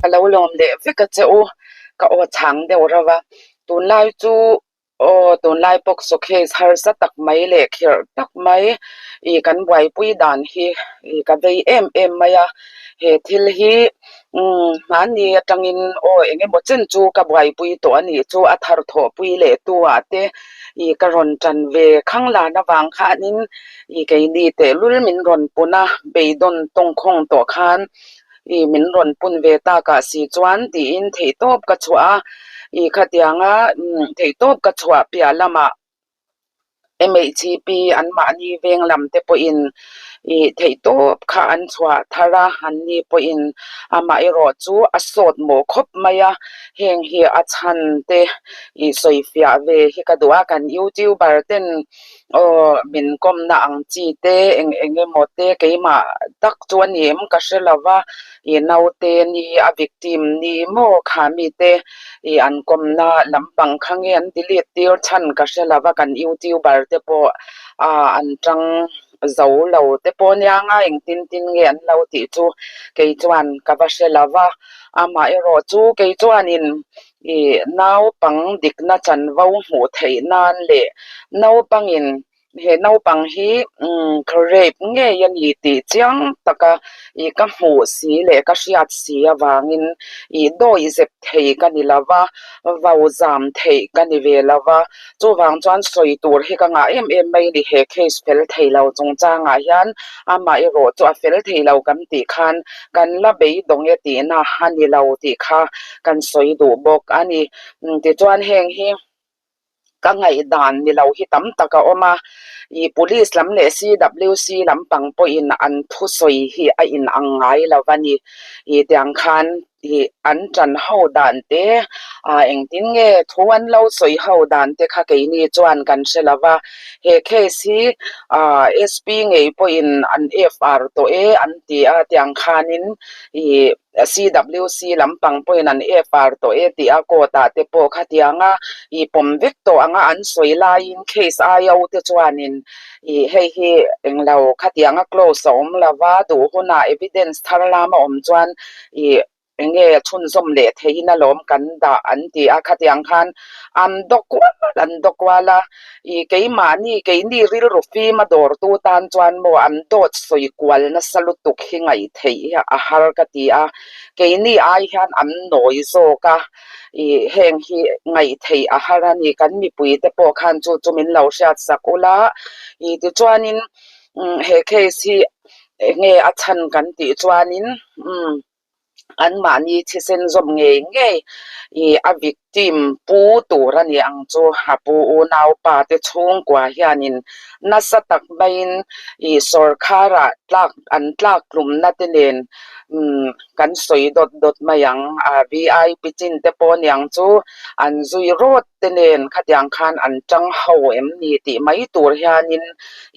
Ka lo lawm leh vek a che u, ka aw chhang deuh reuh a, tunlai chu aw tunlai pawkso case harsa tak mai leh khirh tak mai ih kan buaipui dan hi ih ka vei em em mai a, he thil hi umm hmani atangin aw eng emaw chen chu ka buaipui tawh a nih chu a thar thawhpui leh tu ah te ih ka rawn tan ve khang lan avang khanin ih keini tehlul min rawn pun a beidawn tawngkhawng tawh khan. Ih min rawn pun ve takah si chuan tiin theihtawp ka chhuah a, ih khatianga theihtawp ka chhuah piah lamah MHP anmahni veng lam te pawhin ih theihtawp kha an chhuah thar a, anni pawhin amaherawh chu a sawt mawh khawp mai a, heng hi a chhan te ih sawifiah ve hi ka duh a, kan youtuber ten Aw, min kawmna ang chi te, eng eng emaw te keimah tak chu a ni em ka hre lo va, ih naute ni a victim ni maw kha mite ih an kawmna lampang kha nge an delete tir chhan ka hre lo va, kan youtuber te pawh ah an tang zo lo te pawh nia nga engtin tin nge an lo tih chu kei chuan ka va hre lo va, amaherawh chu kei chuanin Ih naupang dikna chanvo hmuh theih nan leh naupangin he naupang hi umm rape ngei a ni tih chiang taka ih ka hmuh si leh ka hriat si avangin ih dawi zep thei ka ni lo va, vau zam theih ka ni ve lo va, chuvang chuan sawi tur hi ka ngah em em mai a ni he case fel thei lo chungchangah hian amaherawh chu a fel thei lo kan tih khan kan la beidawng e tihna a ni lo tih kha kan sawi duh bawk a ni. Tichuan heng hi ka ngaihdan ni lo hi tam tak a awm a, ih police lam leh CWC lampang pawhin an thusawi hi a inang ngai lo a ni. Ih tiang khan ih an tan ho dan te ah engtin nge thu an lo sawi ho dan te kha keini chuan kan hre lo va, he case hi ah SP ngei pawhin an FR tawh e an ti a tiang khanin ih CWC lampang pawhin an FR tawh e tih a court ah te pawh khatiang a ih pawm vek tawh anga an sawi laiin case IO te chuanin ih hei hi englo khatiang a close a awm lo va duh hunah evidence thar lam a awm chuan ih eng nge chhunzawm leh theihin alawm kan dah an ti a, khatiang khan an daw kual an daw kual a, ih keimahni keini rilru fim a dawrtu tan chuan maw an dawt sawi kual nasa lutuk hi ngaih theih hi a har ka ti a, keini ai hian an nawi zawk a, ih heng hi ngaih theih a har a ni, kan mipui te pawh khan chu chu min lo hriat sak ula, ih tichuanin he case hi Eng nge a chhan kan tih chuanin umm anmahni thisen zawm ngei ngei ih a victim pu tur a ni ang chu a pu unaupa te chhungkua hianin nasa tak maiin ih sawrkharah tlak an tlak tlumna te nen umm kan sawi dawt dawt mai ang a vip chin te pawh a ni ang chu an zui rawt te nen khatiang khan an tang ho em ni tih mai tur hianin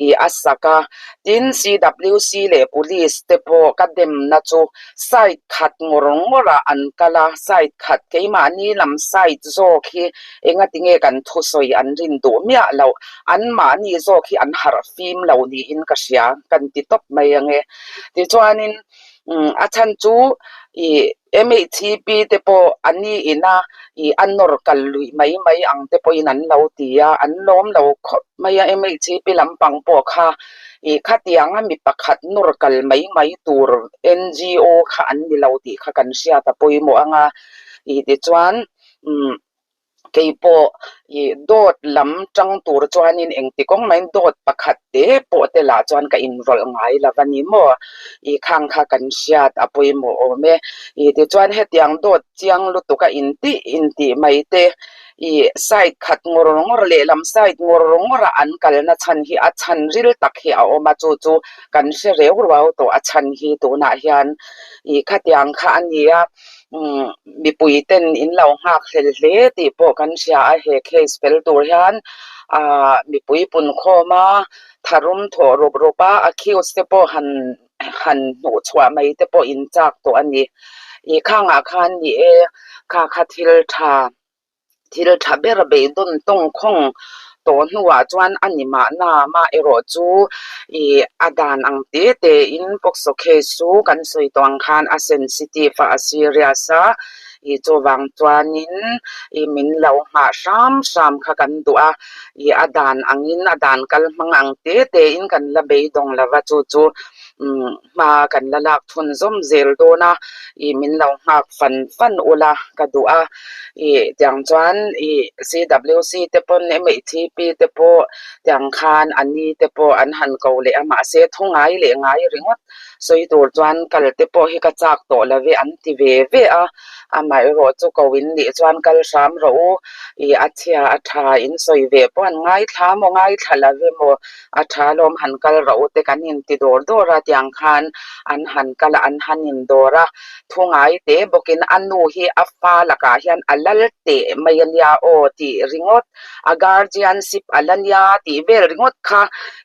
ih a sak a, tin CWC leh police te pawh ka demna chu side khat ngawr ngawr ah an kal a, side khat keimahni lam side zawk hi engati nge kan thusawi an rin duh miah loh, anmahni zawk hi an harh fim lo niin ka hria kan ti tawp mai ange. Tichuanin a chhan chu ih MHP te pawh a ni ina ih a nawr kal luih mai mai ang te pawhin an lo ti a, an lawm lo khawp mai a MHP lampang pawh kha ih khatianga mi pakhat nawr kal mai mai tur NGO kha an ni lo tih kha kan hriat a pawimawh ang a, ih tichuan umm. Kei pawh ih dawt lam tang tur chuanin engti kawng maiin dawt pakhat te pawh te lah chuan ka inrawlh ngai lo a ni maw? Ih khang kha kan hriat a pawimawh awm e. Ih tichuan hetiang dawt chiang lutuk a intih intih mai te ih side khat ngawr ngawr lehlam side ngawr ngawr a an kalna chhan hi a chhan ril tak hi a awm a, chu chu kan hre reu ruau tawh a chhan hi tunah hian ih khatiang kha a ni a. Umm mipui ten in lo nghak hlel hle tih pawh kan hria a he case fel tur hian ahh mipui punkhawm a tharum thawh rup rup a accuse te pawh han han hmuh chhuah mai te pawh in chak tawh a ni ih khangah khan ni e kha kha thil tha. Thil tha ber beidawn tawngkhawng tawh hnuah chuan a ni mahna amaherawh chu ih a dan ang te te in POCSO case chu kan sawi tawh ang khan a sensitive a a serious a ih chuvang chuanin ih min lo nghah hram hram kha kan duh a ih a dan angin a dan kal hmang ang te te in kan la beidawng lova chu chu umm hma kan la lak chhun zawm zel dawn a ih min lo nghak fan fan ula ka duh a ih tiang chuan ih C_W_C te pawn M_H_P te pawh tiang khan a ni te pawh an han ko leh a mahse thu ngai leh ngai ringawt sawi tur chuan kal te pawh hi ka chak tawh lo ve an ti ve ve a amaherawh chu ko in nih chuan kal hram rawh u ih a chhia a tha in sawi ve pawh an ngaithla maw ngaithla lo ve maw. A tha lawm han kal rawh u te kan inti dawr dawr a tiang khan an han kal a an han indawr a thu ngai te bawkin a nu hi a fa lakah hian a lal teh mai a nia aw tih ringawt a guardianship a la nia tih vel ringawt kha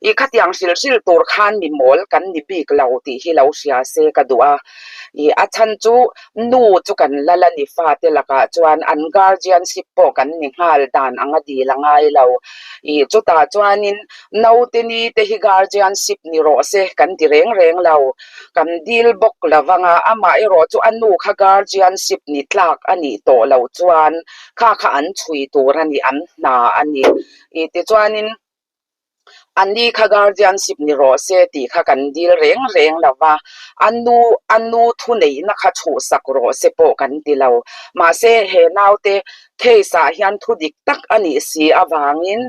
ih khatiang hrilh hrilh tur khan mi mawl kan ni bik lo tih hi lo hria se ka duh a ih a chhan chu nu chu kan lal a ni fate lakah chuan an guardianship pawh kan ni nghal dan anga dil a ngai lo. Ih chutah chuanin naute ni te hi guardianship ni rawh se kan ti reng reng lo. Kan dil bawk lo vang a, amah erawh chu a nu kha guardianship ni tlak a nih tawh loh chuan kha kha an chhui tur a ni, an hna a ni. Ih tichuanin a ni kha guardianship ni rawh se tih kha kan dil reng reng lo va, a nu a nu thuneihna kha chhuhsak rawh se pawh kan ti lo. Mahse he naute Case ah hian thu dik tak a nih si avangin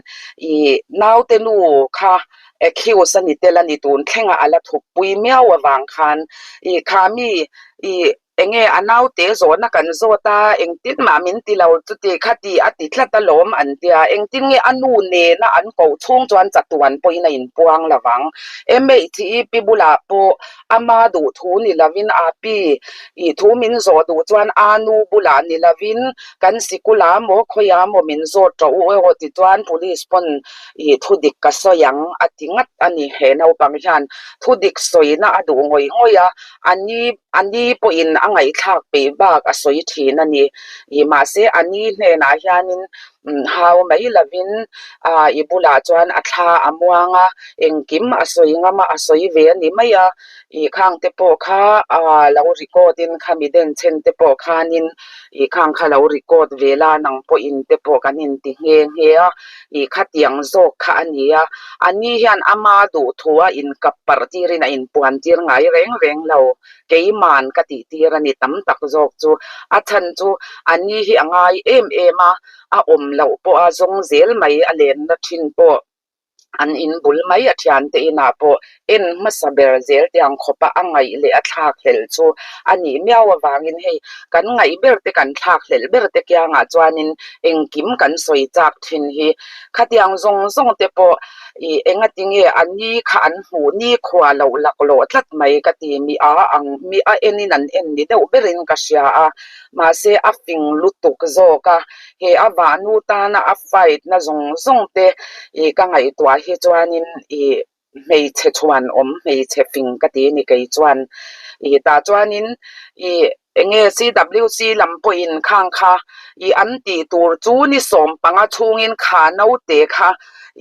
ih naute nu kha accuse a ni tel a ni tun thlengah a la thukpui miau avang khan ih kha mi ih enge a naute zawhna kan zawt a engtin mah min ti lo chuti kha ti a ti tlat alawm an tia engtin nge a nu nena an koh chhung chuan chatuan pawhin a inpuang lovang MHEP bulah pawh Ama duh thu ni lovin a pi ih thu min zawh duh chuan a nu bulah ni lovin kan sikul a maw khawi a maw min zawt ṭawh u erawh ti chuan police pawn ih thu dik ka sawi ang a ti ngat a ni. He naupang hian thu dik sawina a duh ngawih ngawih a, a ni a ni pawhin a ngaihthlak peih bak a sawi ṭhin a ni. Ih mahse a ni hnenah hianin Hau mai lovin i bulah chuan a thla a muang a, engkim a sawi ngam a, a sawi ve a ni mai a. Ih khang te pawh kha lo record in khami denchhen te pawh khanin ih khang kha lo record ve la nang pawhin te pawh kan inti nghe nghe a, ih khatiang zawk kha a ni a. A ni hian ama duhthu a inkap parh tirin a inpuan tir ngai reng reng lo. Keiman ka tih tir a ni tam tak zawk chu. A chhan chu a ni hi a ngai em em a, a awm loh pawh a zawng zel mai a lenna thin pawh an in bul mai a thiante inah pawh en hmasa ber zel tiang khawpa a ngaih leh a thlak hlelh chu a nih miau avangin hei kan ngaih ber te kan thlak hlelh ber te kiangah chuanin engkim kan sawi chak thin hi khatiang zawng zawng te pawh Ih engati nge a ni kha an hmuh ni khua loh laklawh tlat mai ka ti mi a ang mi a enin an en ni deuh berin ka hria a mahse a fing lutuk zawk a he a vahnu tana a fight na zawng zawng te ih ka ngaihtuah hi chuanin ih hmeichhe chhuan awm hmeichhe fing ka ti ni kei chuan ih tah chuanin ih Enge CWC lam pawhin khang kha i an tih tur chu ni 15 chhungin kha naute kha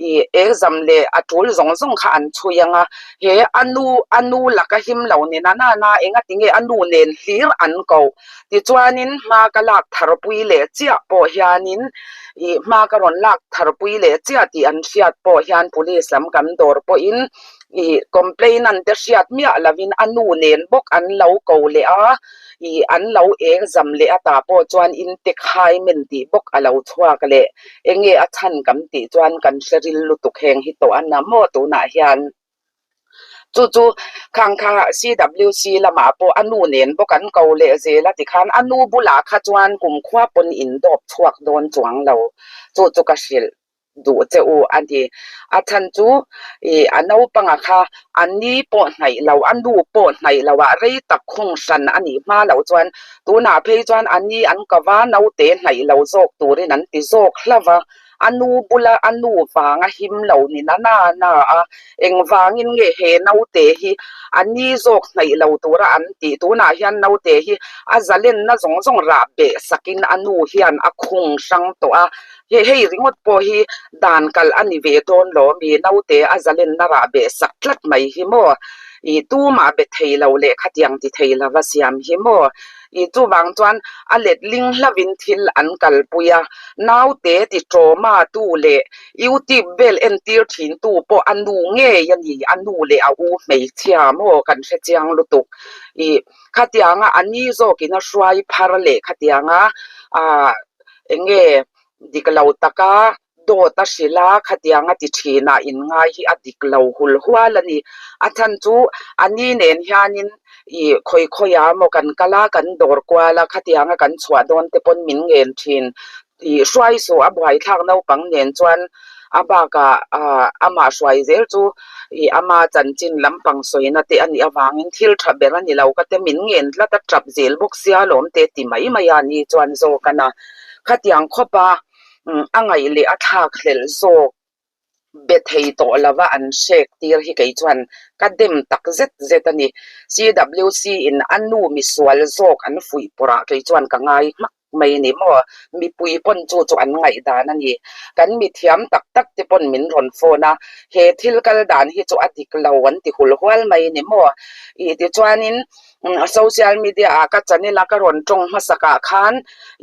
i exam leh a tul zawng zawng kha an chhui ang a, he a nu a nu laka him lo ni na na na enga tinge a nu nen hlir an koh tichuanin hma ka lak tharpui leh chiah pawh hianin i hma ka rawn lak tharpui leh chiah tih an hriat pawh hian police lam kan dawr pawhin Ih complainant te hriat miah lovin a nu nen bawk an lo ko leh a, ih an lo eng zam leh a tah pawh chuan intekhaimen tih bawk a lo chhuak leh. Enge a chhan kan tih chuan kan hre ril lutuk heng hi tawh a na maw tunah hian. Chu chu khang kha CWC lamah pawh a nu nen bawk an ko leh zel a tikhan a nu bulah kha chuan kumkhua pawn indawp chhuak dawn chuang lo. Chu chu ka hrilh. duh che u a ni. A chhan chu ih a naupanga kha a ni pawh hnaih lo, a nu pawh hnaih lo ah rei tak khung hran a nih hma loh chuan tunah phei chuan a ni an kava naute hnaih lo zawk turin an ti zawk hlauh a. A nu bula a nu vanga him lo ni na na na a, engvangin nge he naute hi a ni zawk hnaih lo tura an tih? Tunah hian naute hi a zalenna zawng zawng rah beh sakin a nu hian a khung hrang tawh a, hei hei ringawt pawh hi dan kalh a ni ve dawn lo ami? Naute a zalenna rah beh sak tlat mai hi maw? Ih tumah be thei lo leh khatiang ti thei lova siam hi maw? Ih chuvang chuan a letling hlauhin thil an kalpui a, naute ti trauma tu leh YouTube vel entir thin tu pawh a nu ngei a ni, a nu leh a u hmeichhia maw kan hre chiang lutuk. Ih khatianga a ni zawkin a hruai phar leh khatianga ah eng nge dik lo taka dawt a hrilh a, khatianga ti thinah inngai hi a dik lo hul hual a ni. A chhan chu a ni nen hianin ih khawi khawiah emaw kan kal a, kan dawr kual a, khatianga kan chhuah dawn te pawn min ngen thin. Ih hruai suh a buaithlak naupang nen chuan a bakah ah amah hruai zel chu ih ama chanchin lampang sawina te a nih avangin thil tha ber a ni lo ka te min ngen tlat a tap zel bawk sia lawm te ti mai mai a ni chuan zawk a na. Khatiang khawp a. A ngaih leh a thlak hlelh zawk be thei tawh lova an hrek tir hi kei chuan ka dem tak zet zet a ni. CWC in a nu misual zawk an fuih pawrh ah kei chuan ka ngai hmak mai a ni maw? Mipui pawn chu chu an ngaih dan a ni. Kan mithiam tak tak te pawn min rawn phone a, he thil kal dan hi chu a dik lo an ti hul hual mai a ni maw? Ih tichuanin Social media ah ka channel a ka rawn tawng hmasak ah khan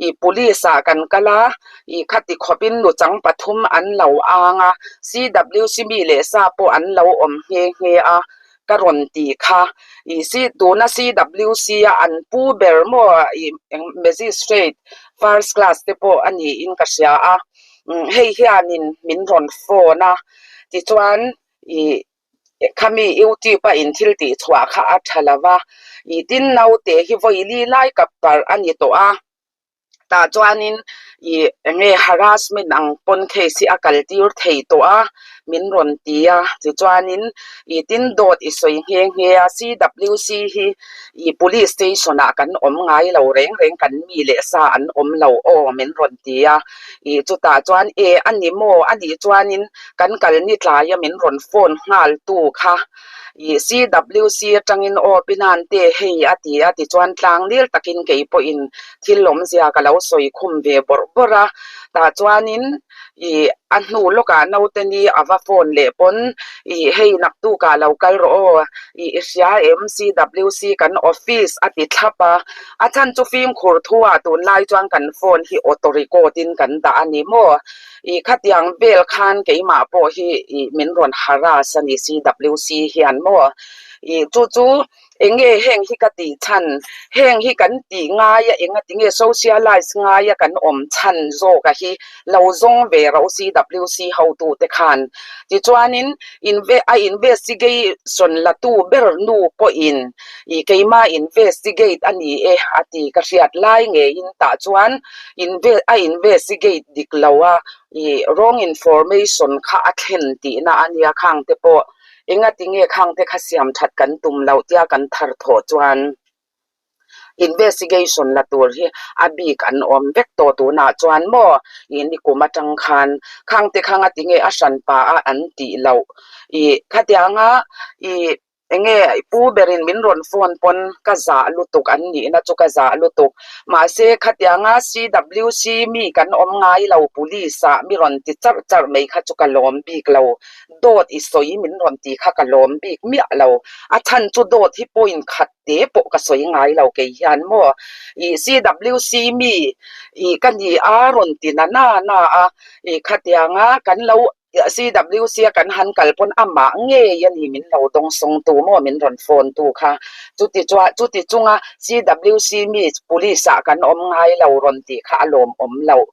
ih police ah kan kal a, ih khati khawp in nuchang pathum an lo ang a, CWC mi leh sa pawh an lo awm nghe nghe a ka rawn tih kha. Ih si tuna CWC a an pu ber maw ih magistrate first class te pawh a niin ka hria a, hei hianin min rawn phone a tichuan ih. Khami YouTube a in thil tih chhuah kha a tha lo va, ih tin naute hi vawi li lai kap parh a ni tawh a, tah chuanin ih eng nge harassment ang pawn case hi a kal tir thei tawh a min rawn ti a, tichuanin ih tin dawt i sawi nghe nghe a CWC hi ih police station ah kan awm ngai lo reng reng kan mi leh sa an awm lo aw min rawn ti a, ih chutah chuan e a ni maw a nih chuanin Kan kal ni tlaia min rawn phone nghal tu kha ih CWC atangin aw Pinan te hei a ti a tichuan tlang nil takin kei pawhin thil awmzia ka lo sawi khum ve bawrh bawrh a, tah chuanin ih a hnu lawkah naute ni a va phone leh pawn ih hei naktukah lo kal rawh aw ih i hria em CWC kan office a ti thlap a, a chhan chu fimkhur thu ah tunlai chuan kan phone hi auto record in kan dah a ni maw. Ih khatiang vel khan keimah pawh hi ih min rawn harass a ni CWC hian maw? Ih chu chu eng nge heng hi ka tih chhan? Heng hi kan tih ngai a enga tinge socialize ngai a kan awm chhan zawk a hi lo zawng ve ro CWC hotu te khan. Tichuanin a investigation la tu ber nu pawhin ih keimah investigate a ni e a ti ka hriat lai ngeiin tah chuan a investigate dik lo a, ih wrong information kha a thlen tihna a nia khang te pawh engati nge khang te kha siam that kan tum loh tia kan thar thawh chuan investigation la tur hi a bik an awm vek tawh tunah chuan maw ih nikum atang khan khang te kha ngati nge a hran pah a an tih loh ih khatianga ih. Enge pu berin min rawn phone pawn ka zah lutuk an nihna chu ka zah lutuk. Mahse khatianga CWC mi kan awm ngai lo police ah mi rawn ti charh charh mai kha chu ka lawm bik lo. Dawt i sawi min rawn ti kha ka lawm bik miah lo. A chhan chu dawt hi point khat te pawh ka sawi ngai lo kei hian maw. Ih CWC mi ih ka ni a rawn ti na na na a ih khatianga kan lo CWC a kan han kal pawn amah ngei a ni min lo dawng sawng tu maw min rawn phone tu kha. Chuti chuan chuti chunga CWC mi police ah kan awm ngai lo rawn tih kha a lawmawm loh.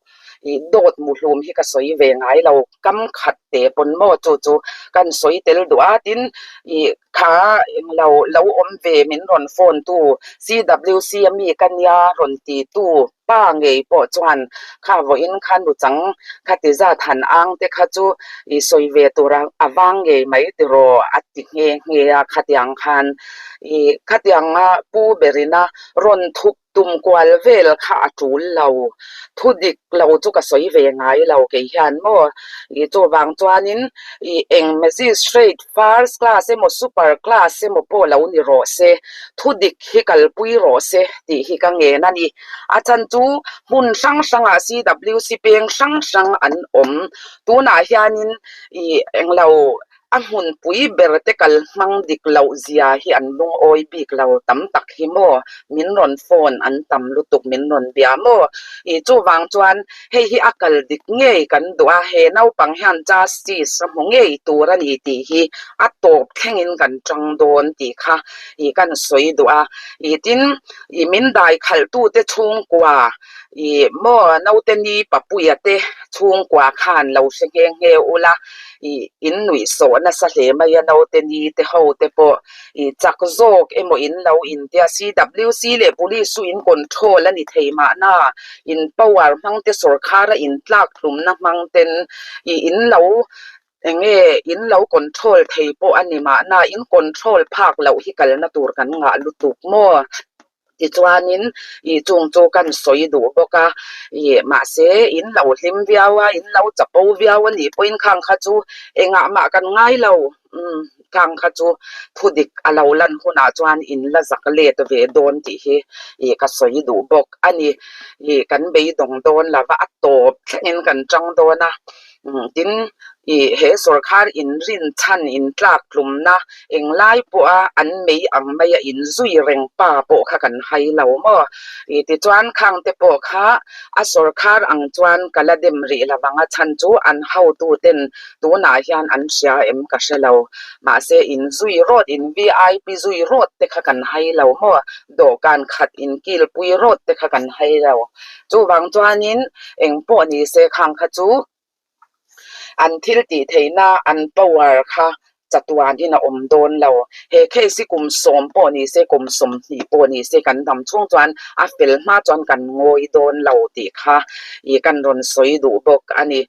Ih dawt muhlum hi ka sawi ve ngai lo kam khat te pawn maw chu chu kan sawi tel duh a tin ih kha englo lo awm ve min rawn phone tu CWC a mi ka nia rawn ti tu Pa ngei pawh chuan kha vawiin kha nuchang kha ti zat han ang te kha chu i sawi ve tur a vang ngei mai tiraw a ti nghe nghe a khatiang khan i khatianga pu berina rawn thup. Tum kual vel kha a tul lo. Thu dik lo chu ka sawi ve ngai lo kei hian maw? I chuvang chuanin i eng magistrate first class emaw super class emaw pawh lo ni rawh se, thu dik hi kalpui rawh se tih hi ka ngen a ni. A chhan chu hmun hrang hrangah CWC peng hrang hrang an awm. Tunah hianin i englo A hmunpui ber te kal hmang dik loh zia hi an lungawi bik lo tam tak hi maw? Min rawn phone an tam lutuk min rawn bia maw? I chuvang chuan hei hi a kal dik ngei kan duh a, he naupang hian justice a hmu ngei tur a ni tih hi a tawp thlengin kan tang dawn tih kha i kan sawi duh a. I tin, i min dai khalhtute chhungkua i maw naute ni papuia te chhungkua khan lo hre nghe nghe ula, ih in nuih sawh nasa hle mai a naute ni te ho te pawh ih chak zawk emaw in lo in tia CWC leh police chu in control a ni thei mahna in power hmang te sawrkhar a in tlak hlumna hmang ten ih in lo eng nge in lo control thei pawh a ni mahna in control phak loh hi kalna tur kan ngah lutuk maw. Tichuanin ih chung chu kan sawi duh bawk a, ih mahse in lo hlim viau a, in lo chapo viau a nih pawhin khang kha chu engah mah kan ngai lo, umm khang kha chu thu dik a lo lan hunah chuan in la zak let ve dawn tih hi ih ka sawi duh bawk a ni. Ih kan beidawng dawn lo va, a tawp thlengin kan tang dawn a, umm tin ih he sawrkhar inrin chhan intlak tlumna Englai pawha an mei ang maia inzui reng pa pawh kha kan hai lo maw? I tichuan khangte pawh kha a sawrkhar ang chuan ka la dem rih lo vang a chhan chu an hotuten tunah hian an hria em ka hre lo. Mahse inzui rawt, in VIP zui rawt te kha kan hai lo maw? Dawhkan khat inkilpui rawt te kha kan hai lo. Chuvang chuanin engpawh ni se khang kha chu An thil tih theihna, an power kha chatuanin a awm dawn lo. He case hi kum sawm pawh ni se, kum 20 pawh ni se kan dam chhung chuan a fel hma chuan kan ngawi dawn lo tih kha ih kan rawn sawi duh bawk a ni.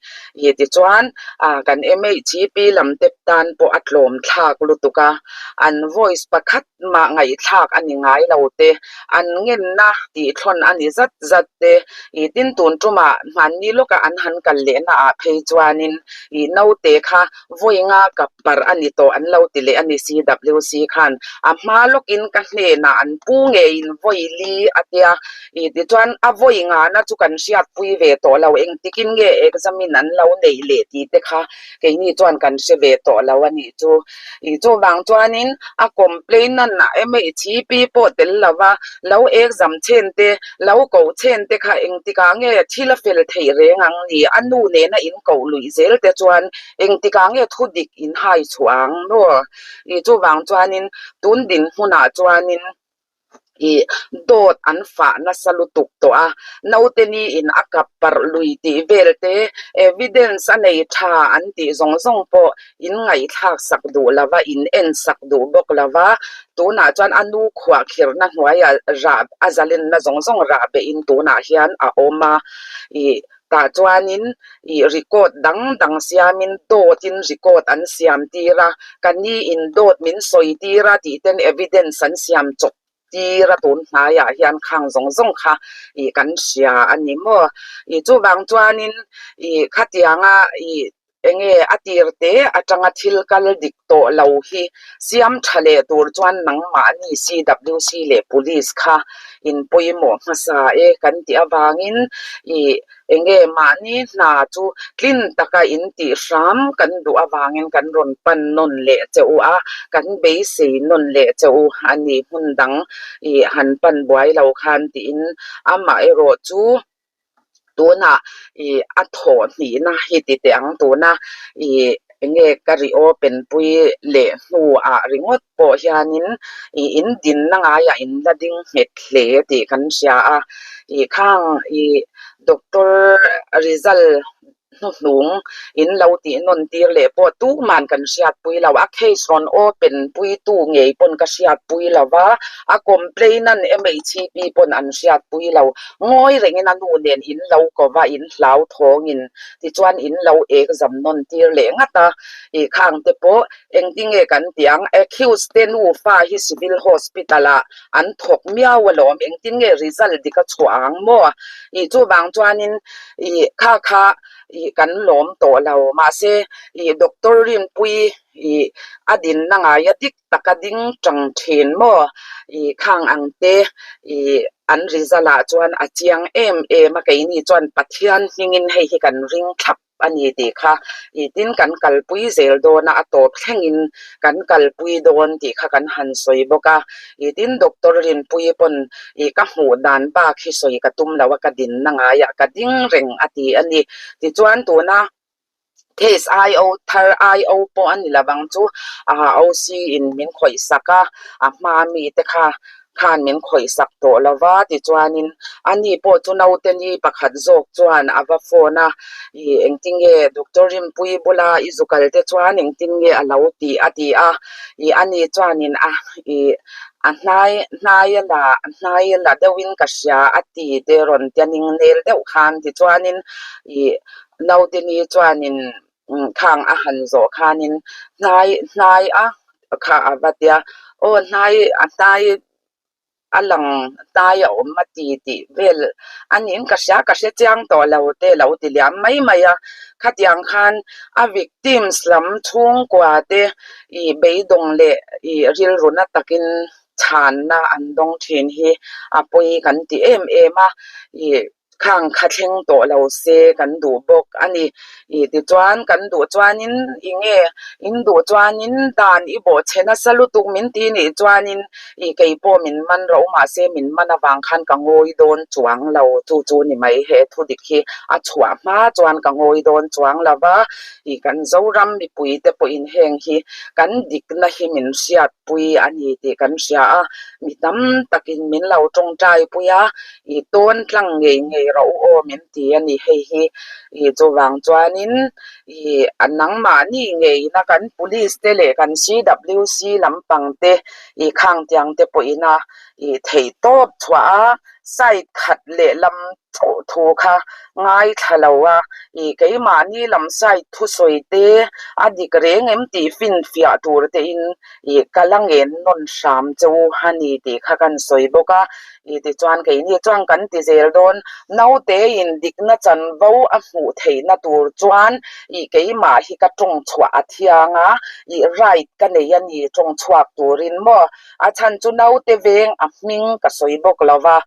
Ih tichuan ah kan MHP lam te tan pawh a tlawm thlak lutuk a, an voice pakhat mah ngaihthlak a ni ngai lo te, an ngenna tihthlawn a ni zat zat te, ih tin tun tumah hmanni lawkah an han kal lehna ah phei chuanin ih naute kha vawi nga kap parh a ni tawh an lo ti leh a ni CWC khan a hma lawkin ka hnenah an pu ngeiin vawi li a tia ih tichuan a vawi ngana chu kan hriatpui ve tawh lo engtikin nge exam in an lo neih leh tih te kha keini chuan kan hre ve tawh lo a nih chu. Ih chuvang chuanin a complainant ah MHP pawh tel lova lo exam chhen te, lo koh chhen te kha engtikah nge thil a fel theih reng ang ni? A nu nena in koh luih zel te chuan engtikah nge thu dik in hai chhuah ang maw? Ih chuvang chuanin tun dinhmunah chuanin. Ih dawt an fah nasa lutuk tawh a, naute ni in a kap parh lui tih vel te, evidence a nei tha an tih zawng zawng pawh in ngaihthlak sak duh lo va, in en sak duh bawk lo va, tunah chuan a nu khuahkhirhna hnuaiah rah a zalenna zawng zawng rah beh in tunah hian a awm a, ih Tah chuanin ih record dang dang siamin dawtin record an siam tir a, ka ni in dawt min sawi tir a tih ten evidence an siam chawp tir a tun hnaiah hian khang zawng zawng kha ih kan hria a ni maw. Ih chuvang chuanin ih khatianga ih Enge a tir te atanga thil kal dik tawh lo hi siam tha leh tur chuan nangmahni CWC leh Police kha in pawimawh hmasa e kan tih avangin ih enge mahni hna chu tlin taka in tih hram kan duh avangin kan rawn pan nawn leh che u a, kan beisei nawn leh che u a ni hmun dang ih han pan buai lo khan tiin amaherawh chu. Tunah ih a thawh hnihna hi ti teh ang tuna ih enge ka reopen pui leh hnuah ringawt pawh hianin ih in dinna ngaiah in la ding nghet hle tih kan hria a, ih khang ih doctor result. hnuhnung in lo tih nawn tir leh pawh tuman kan hriatpui lo. A case rawn open puitu ngei pawn ka hriatpui lo va, a complainant MHP pawn an hriatpui lo. Ngawi rengin a nu nen in lo ko va, in hlauthawngin tichuan in lo exam nawn tir leh ngat a. Ih khang te pawh engtinge kan tih ang? Accused te nufa hi civil hospital ah an thawk miau alawm, engtin nge result dik a chhuah ang maw? Ih chuvang chuanin ih kha kha ih kan lawm tawh lo, mahse ih doctor Rinpui ih a dinna ngaia dik taka ding tang thin maw? Ih khang ang te ih an result ah chuan a chiang em em a, keini chuan Pathian hmingin hei hi kan ring thlap. a ni tih kha ih tin kan kalpui zel dawn a, a tawp thlengin kan kalpui dawn tih kha kan han sawi bawk a, ih tin doctor Rinpuii pawn ih ka hmuh dan bak hi sawi ka tum lo a, ka dinna ngaiah ka ding reng a ti a ni. Tichuan tuna case IO thar IO pawh a ni lo ang chu ah OC in min khawih sak a, a hma mite kha khan min khawih sak tawh lo va, tichuanin ani pawh chu naute ni pakhat zawk chuan a va phone a, ih engtinge Doctor Rinpuii bula i zu kal te chuan engtinge a lo tih a ti a, ih ani chuanin a ih a hnai hnai a la hnai a la deuhin ka hria a ti te rawn tia ning nel deuh khan tichuanin ih naute ni chuanin khang a han zawh khanin hnai hnai a kha a va tia aw hnai a hnai a lang hnai a awm a ti tih vel a niin ka hria ka hre chiang tawh lo te lo ti liam mai mai a khatiang khan a victims lam chhungkua te ih beidawng leh ih rilru na takin chhanna an dawng thin hi a pawi kan ti em em a ih. Khang kha thleng tawh lo se kan duh bawk a ni. Ih tichuan kan duh chuanin i nge in duh chuanin dan i bawhchhe nasa lutuk min ti nih chuanin ih kei pawh min man ro mahse min man avang khan ka ngawi dawn chuang lo chu chu ni mai he thu dik hi a chhuah hma chuan ka ngawi dawn chuang lo va ih kan Zoram mipui te pawhin heng hi kan dikna hi min hriatpui a ni tih kan hria a mi tam takin min lo tawngtai pui a. I tawn tlang ngei ngei rawh u aw min ti a ni hei hi. I chuvang chuanin i a nangmahni ngeina kan police te leh kan CWC lampang te i khang tiang te pawhina i theih tawp chhuah a side khat leh lam chauh thu kha ngaithla lo a i keimahni lam side thusawi te a dik reng em tih finfiah tur te in i ka la ngen nawn hram che u a ni tih kha kan sawi bawk a. I tichuan keini chuan kan ti zel dawn, naute in dikna chanvo a hmuh theihna tur chuan i keimah hi ka tawng chhuah a thiang a, i right ka nei a ni tawng chhuak turin maw? A chhan chu naute veng a hming ka sawi bawk lo va,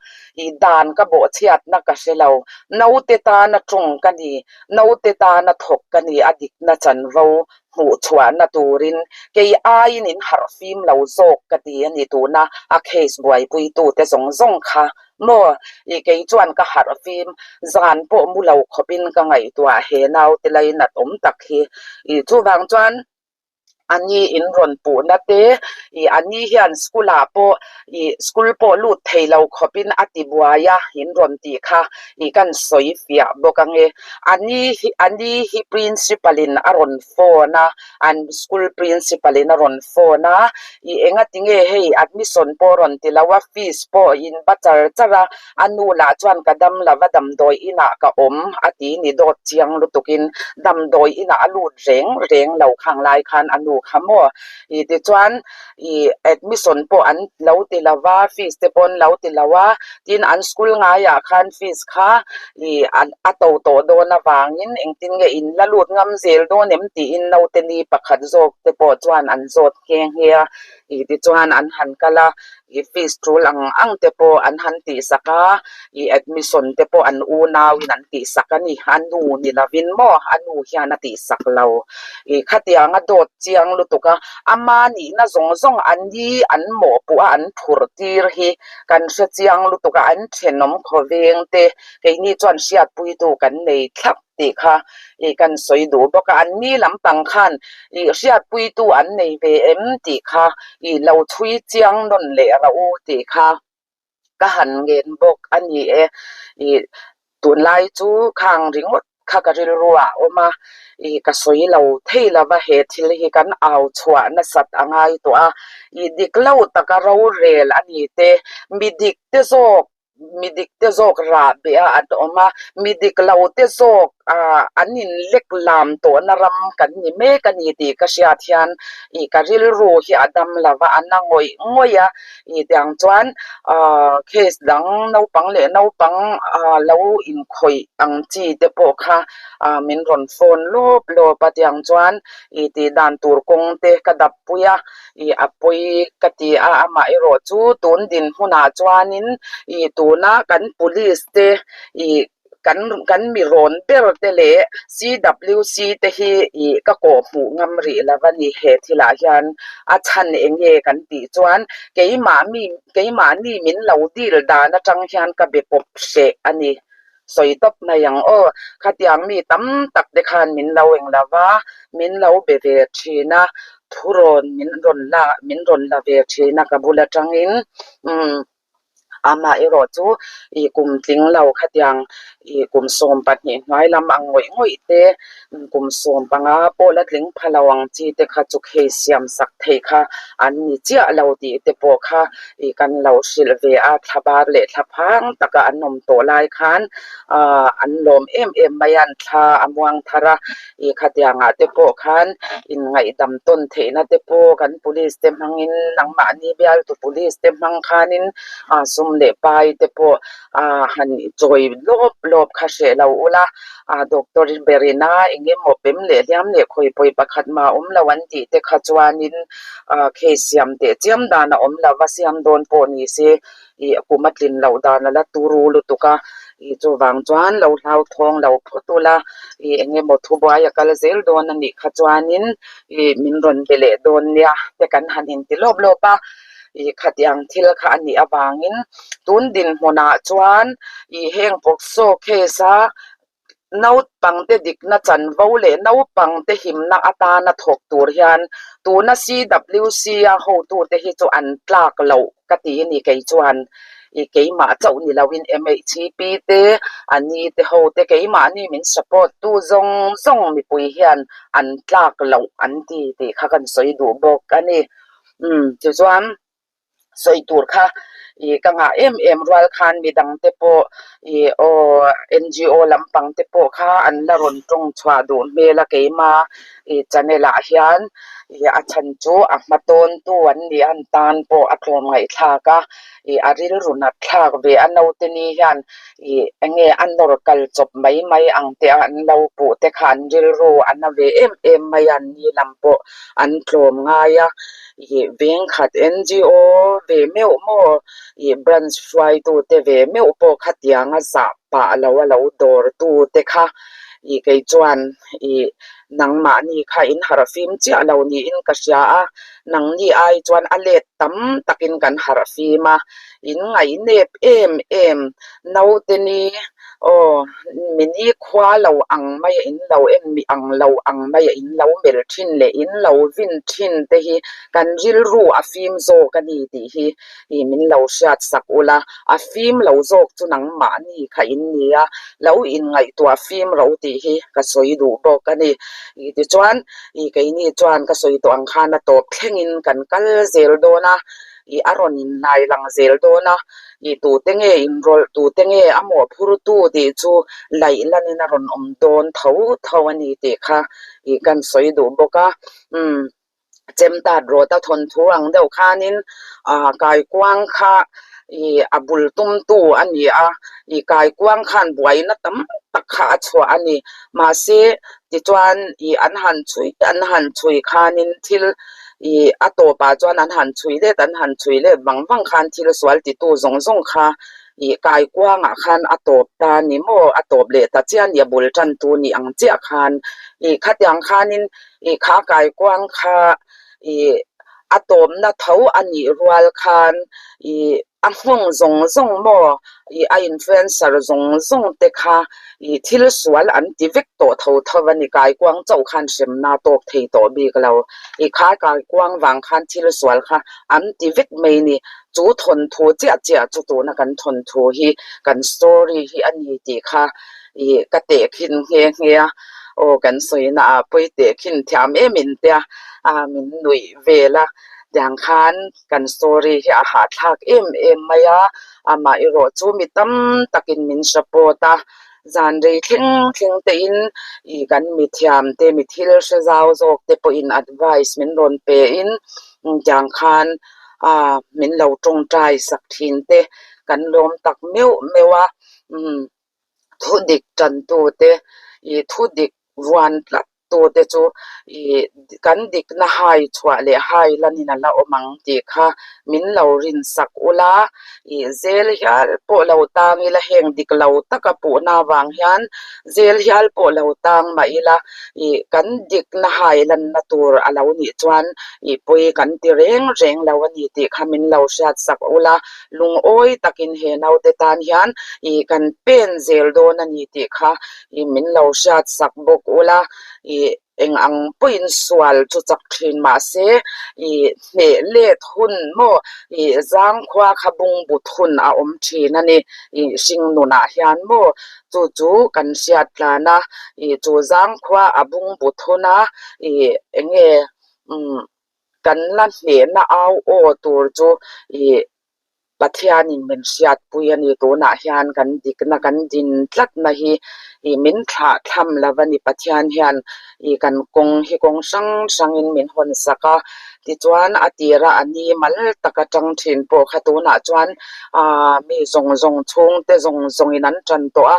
i dan ka bawhchhiatna ka hre lo, naute tana tawng ka ni, naute tana thawk ka ni a dikna chanvo hmuh chhuahna turin kei aiin in harh fim lo zawk ka ti a ni tuna a case buaipuitute zawng zawng kha maw i kei chuan ka harh fim zan pawh mu lo khawpin ka ngaihtuah he naute lainat awm tak hi i chuvang chuan a ni in rawn puhna te i a ni hian school ah pawh i school pawh lut thei lo khawpin a ti buai a in rawn tih kha i kan sawi fiah bawk ange a ni hi a ni hi principal in a rawn phone a an school principal in a rawn phone a i enga tinge hei admission pawh a rawn ti lo a fees pawh in ba char char a a nu lah chuan ka dam lo va damdawi inah ka awm a ti ni dawt chiang lutuk in damdawi inah a lut reng reng lo khang lai khan a nu kha maw i tichuan ih admission pawh an lo ti lo va fees te pawh an lo ti lo a tin an school ngaiah khan fees kha ih a to tawh dawn avangin engtin nge in la lut ngam zel dawn em tiin naute ni pakhat zawk te pawh chuan an zawt nghe nghe a ih tichuan an han kal a ih fees tul ang ang te pawh an han tihsak a ih admission te pawh an unau in an tihsak a ni a nu ni lovin maw a nu hian a tihsak lo ih khatianga dawt chiang lutuk a ama nihna zawng zawng an ni an mawhpuh a an phur tir hi kan hre chiang lutuk a an thenawm khawveng te keini chuan hriatpuitu kan nei thlap tih kha ih kan sawi duh bawk a an ni lampang khan ih hriatpuitu an nei ve em tih kha ih lo chhui chiang nawn leh rauh u tih kha. Ka han ngen bawk a ni e. Ih tunlai chu khang ringawt kha ka rilru ah a awm a, ih ka sawi lo thei lo va he thil hi kan au chhuah nasat a ngai tawh a, ih dik lo taka rorel a ni te, mi dik te zawk mi dik te zawk rah beh a an awm a, mi dik lo te zawk ah an in lek lam tawhna ram kan ni mek a ni tih ka hriat hian ih ka rilru hi a dam lo va, a na ngawih ngawih a, ih tiang chuan ah case dang naupang leh naupang ah lo inkhawih ang chi te pawh kha ah min rawn phone lawp lawp a tiang chuan ih tih dan tur kawng te ka dap pui a. Ih a pawi ka ti a, amaherawh chu tun dinhmunah chuanin ih tuna kan police te ih kan kan mi rawn ber te leh CWC te hi ih ka kawh hmuh ngam rih lo a ni he thilah hian a chhan eng nge kan tih chuan keimah mi keimahni min lo dil dan atang hian ka be pawp hreh a ni. Sawi tawp mai ang aw, khatiang mi tam tak te khan min lo eng lo va, min lo be ve thin a, thurawn min rawn la min rawn la ve thin a ka bul atangin umm amaherawh chu ih kum tling lo khatiang ih kum 12 hnuai lam ang ngawih ngawih te kum 15 pawh la tling pha lo ang chi te kha chu case siam sak theih kha an ni chiah lo tih te pawh kha ih kan lo hrilh ve a, thla bar leh thla phang taka an awm tawh lai khan aah an lawm em em mai a, an thla a muang thar a, ih khatiangah te pawh khan inngaihdam tawn theihna te pawh kan police te hmangin nangmahni bialtu police te hmang khanin ah sum leh pai te pawh ah han chawi lawp lawp kha hreh lo ula ah doctor berin a eng emaw pem leh hliam leh khawi pawi pakhat mah awm lo an tih te kha chuanin ah case siam teh chiam dan a awm lo va siam dawn pawh ni se ih kum a tlin loh dan a la turu lutuk a ih chuvang chuan lo hlauthawng lo phawt ula ih eng emaw thubuai a kal zel dawn a nih kha chuanin ih min rawn be leh dawn nia te kan han inti lawp lawp a. Ih khatiang thil kha a nih avangin tun dinhmunah chuan ih heng POCSO case a naupangte dikna chanvo leh naupangte himna atana thawk tur hian tuna CWC a hotute hi chu an tlak loh ka ti a ni kei chuan ih keimah chauh ni loin MHP te a ni te ho te keimahni min support tu zawng zawng mipui hian an tlak loh an ti tih kha kan sawi duh bawk a ni. Umm tichuan sawi tur kha ih ka ngah em em rual khan midang te pawh ih aw NGO lampang te pawh kha an la rawn tawng chhuah duh hmel a keima ih channel ah hian ih a chhan chu a hma tawn tu an nih a an tan pawh a tlawm ngaihthlak a ih a rilru nat thlak ve a naute ni hian ih eng nge a nawr kal chawp mai mai ang te a an lo puh te kha an rilru a na ve em em mai a an ni lam pawh. an tlawm ngai a ih vengkhat NGO ve meuh maw ih branch hruaitu te ve meuh pawh khatiang a zah pah lo a lo dawr tu te kha ih kei chuan ih nangmahni kha in harh fim chiah lo niin ka hria a nangni ai chuan a let tam takin kan harh fim a in ngaihnep em em naute ni Aw, mini khua lo ang mai a in lo en mi ang lo ang mai a in lo melh thin leh in lo vin thin te hi kan rilru a fim zawk a ni tih hi ih min lo hriat sak ula, a fim lo zawk chu nangmahni kha in ni a, lo inngaihtuah fim ro tih hi ka sawi duh bawk a ni. Ih tichuan ih keini chuan ka sawi tawh ang khan a tawp thlengin kan kal zel dawn a, ih a rawn inlai lang zel dawn a. Ih tute nge inrawlh, tute nge a mawhphurtu tih chu laih lanin a rawn awm dawn tho tho a ni tih kha ih kan sawi duh bawk a. Umm Chemtat rawt a thawnthu ang deuh khanin ah kaikuang kha ih a bul tumtu a ni a, ih kaikuang khan buaina tam tak kha a chhuah a ni. Mahse tichuan ih an han chhui an han chhui khanin thil Ih a tawpah chuan an han chhui let an han chhui let vang vang khan thil sual titu zawng zawng kha ih kaikuangah khan a tawp ta ni maw a tawp leh ta chiah ni a bul tan tu ni ang chiah khan ih khatiang khanin ih kha kaikuang kha ih a tawpna tho a nih rual khan ih A nghawng zawng zawng maw ih a influencer zawng zawng te kha ih thil sual an ti vek tawh tho tho a ni kaikuang chauh khan hremna tawk thei tawh bik lo ih kha kaikuang vang khan thil sual kha an ti vek mai ni chu thawnthu chiah chiah chu tuna kan thawnthu hi kan story hi a ni tih kha. Ih ka tehkhin nghe nghe a, aw kan sawina ah pawi tehkhin thiam em in tia a min nuih vel a, tiang khan kan story hi a hahthlak em em mai a, amah erawh chu mi tam takin min support a, zan rei thleng thleng te in ih kan mithiam te mi thil hre zau zawk te pawhin advice min rawn pe in tiang khan ah min lo tawngtai sak thin te kan lawm tak meuh meuh a umm thu dik tan tu te ih thu dik vuan tlat tu te chu ih kan dikna hai chhuah leh hai lanin a la awm ang tih kha min lo rin sak ula ih zel hial pawh lo tang ila heng dik lo taka puhna avang hian zel hial pawh lo tang mah ila ih kan dikna hai lanna tur a lo nih chuan ih pawi kan ti reng reng lo a ni tih kha min lo hriat sak ula lungawi takin he naute tan hian ih kan pen zel dawn a ni tih kha ih min lo hriat sak bawk ula ih eng ang pawhin sual chu chak thin mah se ih hneh let hun maw ih zangkhua kha bungbut hun a awm thin a ni ih hring nunah hian maw chu chu kan hriat tlan a ih chu zangkhua a bungbut hun a ih eng nge umm kan la hnehna au aw tur chu ih Pathianin min hriatpui a ni. Tunah hian kan dikna kan din tlatna hi ih min thlah thlam lo a ni. Pathian hian ih kan kawng hi kawng hrang hrangin min hawn sak a, tichuan a tira a ni mal taka tang thin pawh kha tunah chuan aaa mi zawng zawng chhungte zawng zawngin an tan tawh a,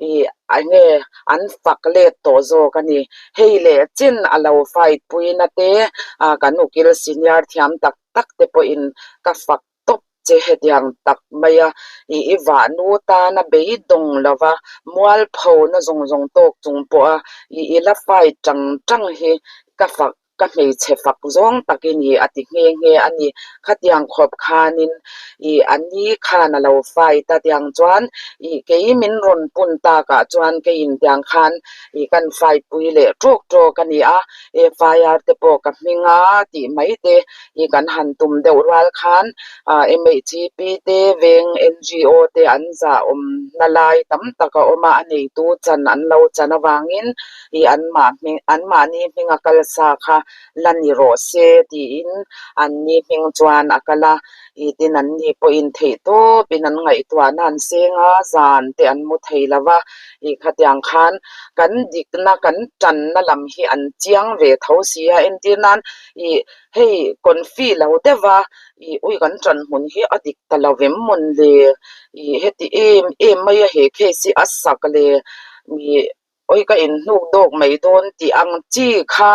ih eng nge an fak let tawh zawk a ni. Hei leh chin a lo fight puina te ah kan ukil senior thiam tak tak te pawhin ka fak tawp che hetiang tak mai a, ih i vahnu tana beidawng lova mualpho na zawng zawng tawk chung pawha ih i la fight tang tang hi ka fak ka hmeichhe fak zawng tak i ni a ti nghe nghe a ni. Khatiang khawp khanin ih a ni khan a lo fight a tiang chuan ih kei min rawn pun takah chuan keiin tiang khan ih kan fight pui leh tawk tawk a ni a, FIR te pawh ka hming a tih mai te ih kan han tum deuh rual khan ah MHP te veng NGO te an zah awmna lai tam tak a awm a, a neitu chan an lo chan avangin ih anmah hming anmahni hminga kal sa kha la ni rawh se tiin anni hming chuan a kal a, ih tin anni pawhin theih tawpin an ngaihtuahna an seng a, zan te an mu thei lo va, ih khatiang khan kan dikna kan tanna lam hi an chiang ve tho si a, entir nan ih hei confi lo deuh va ih ui kan tan hmun hi a dik ta lo vem mawn le ih heti em em mai a he case hi a sak le ih Awi ka inhnuk dawk mai dawn tih ang chi kha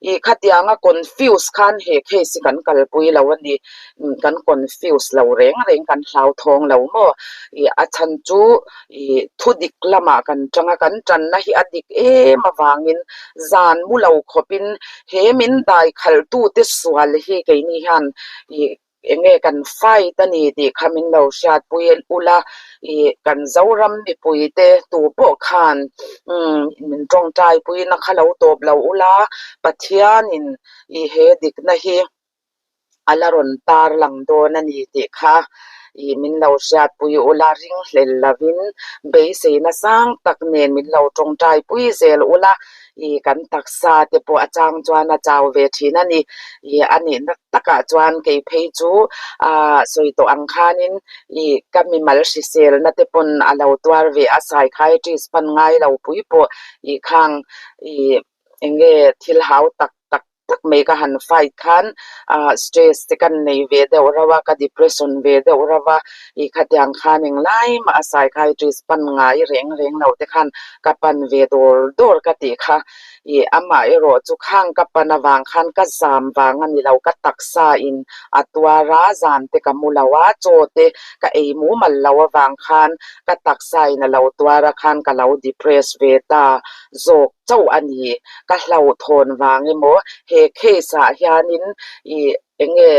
ih khatianga confuse khan he case hi kan kalpui lo a ni. Kan confuse lo reng reng kan hlauthawng lo maw? Ih a chhan chu ih thu dik lamah kan tang a, kan tanna hi a dik em avangin zan mu lo khawpin he min dai khalhtute sual hi keini hian ih Eng nge kan fight a ni tih kha min lo hriatpui ula, ih kan Zoram mipuite tu pawh khan umm min tawngtaipuina kha lo tawp lo ula, Pathianin ih he dikna hi a la rawn tar lang dawn a ni tih kha ih min lo hriatpui ula, ringhlel lovin beiseina sang tak nen min lo tawngtaipui zel ula, ih kan taksa te pawh a chang chuan a chau ve thin a ni. Ih a nihna takah chuan kei phei chu ah sawi tawh ang khanin ih ka mimal hriselna te pawn a lo tuar ve a, psychiatrist hman ngai lo pui pawh ih khang ih eng nge thil hau tak tak tak mai ka han fight khan ah stress te kan nei ve deuh reuh a, ka depression ve deuh reuh a, ih khatiang khan englai mah a psychiatrist pan ngai reng reng lo te khan ka pan ve dawr dawr ka tih kha ih amah erawh chu khang ka pan avang khan ka zam vang a ni lo, ka taksa in a tuar a, zan te ka mu lo a, chaw te ka ei mumal lo avang khan ka taksa in a lo tuar a khan ka lo depress ve ta zawk chauh a ni. Ka hlauhthawn vang emaw he case ah hianin ih eng nge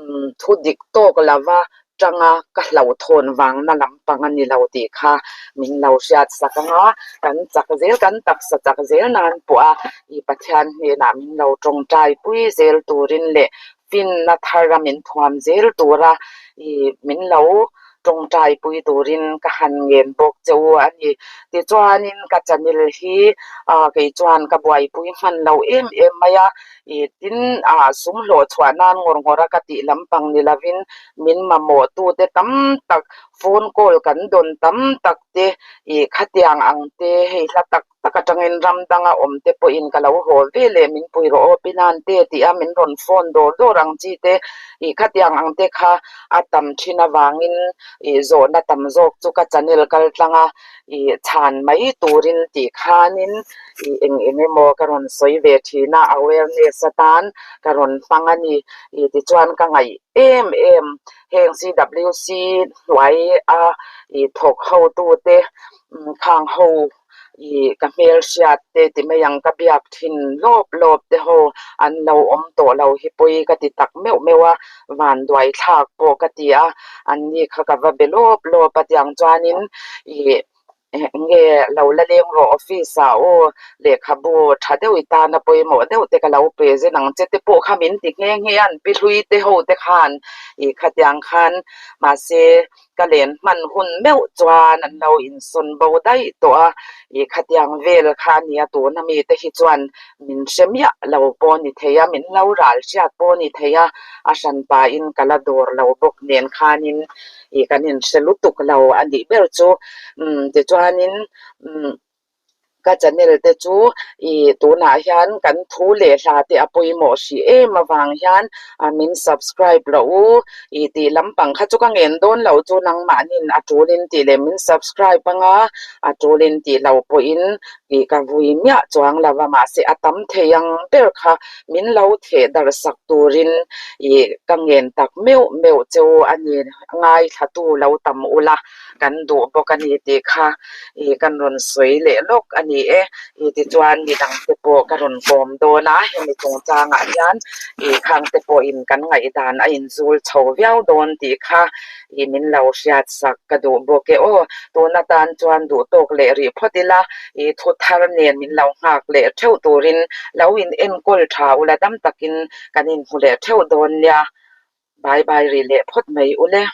umm thu dik tawk lova tanga ka hlauhthawn vangna lampang a ni lo tih kha min lo hriat sak ang a, kan chak zel kan taksa chak zel nan pawh a ih Pathian hnenah min lo tawngtai pui zel turin leh finna thar a min thuam zel tura ih min lo. Tawngtai pui turin ka han ngen bawk che u a ni. Tichuanin ka channel hi ah kei chuan ka buaipui hman lo em em mai a, ih tin ah sum hlawh chhuah nan ngawr ngawr a ka tih lampang ni lovin min mamawh tute tam tak phone call kan dawn tam tak te ih khatiang ang te hei hla tak tak atangin ram danga awm te pawhin ka lo haw ve leh min pui rawh aw pinan te tih a min rawn phone dawr dawr ang chi te ih khatiang ang te kha a tam thin avangin ih zawhna tam zawk chu ka channel kal tlang a ih chhan mai turin tih khanin ih eng eng emaw ka rawn sawi ve thin a awareness atan ka rawn hmang a ni ih tichuan ka ngaih em em heng C_W_C hnuai a ih thawk ho tute khang ho ih ka hmelhriat te ti mai ang ka biak thin lawp lawp te ho an lo awm tawh lo hi pawi ka ti tak meuh meuh a vanduai thlak pawh ka ti a an ni kha ka va be lawp lawp a tiang chuanin ih nge lo la leng rawh office ah aw lehkhabu tha deuh i tana pawimawh deuh te ka lo pe zen ang che te pawh kha min ti nghe nghe a an pi hlui te ho te khan ih khatiang khan mahse Ka len hman hun meuh chuan an lo insawn bo daih tawh a, ih khatiang vel kha a nia tuna mite hi chuan min hre miah lo pawh a ni thei a, min lo ral hriat pawh a ni thei a, a hran pahin ka la dawr lo bawk nen khanin ih kan inhre lutuk lo a nih ber chu. Umm tichuanin umm. Ka channel te chu ih tunah hian kan thu leh hla te a pawimawh hrih em avang hian min subscribe loh u ih tih lampang kha chu ka ngen dawn loh chu nangmahnin a tulin tih leh min subscribe anga a tulin tih lo pawhin ih ka vui miah chuang lo va mahse a tam thei ang ber kha min lo theh darh sak turin ih ka ngen tak meuh meuh che u a ni ngaithlatu lo tam ula. Kan duh bawk a ni tih kha ih kan rawn sawi leh lawk a ni e. Ih tichuan midang te pawh ka rawn kawm dawn a, hemi chungchangah hian ih khang te pawhin kan ngaihdan a inzul chho viau dawn tih kha ih min lo hriat sak ka duh bawk e aw. Tun atan chuan duh tawk leh rih phawt ila ih thu thar nen min lo nghak leh theuh turin lo in enkawl tha ula dam takin kan inhmu leh theuh dawn nia. Bye bye rih leh phawt mai ule.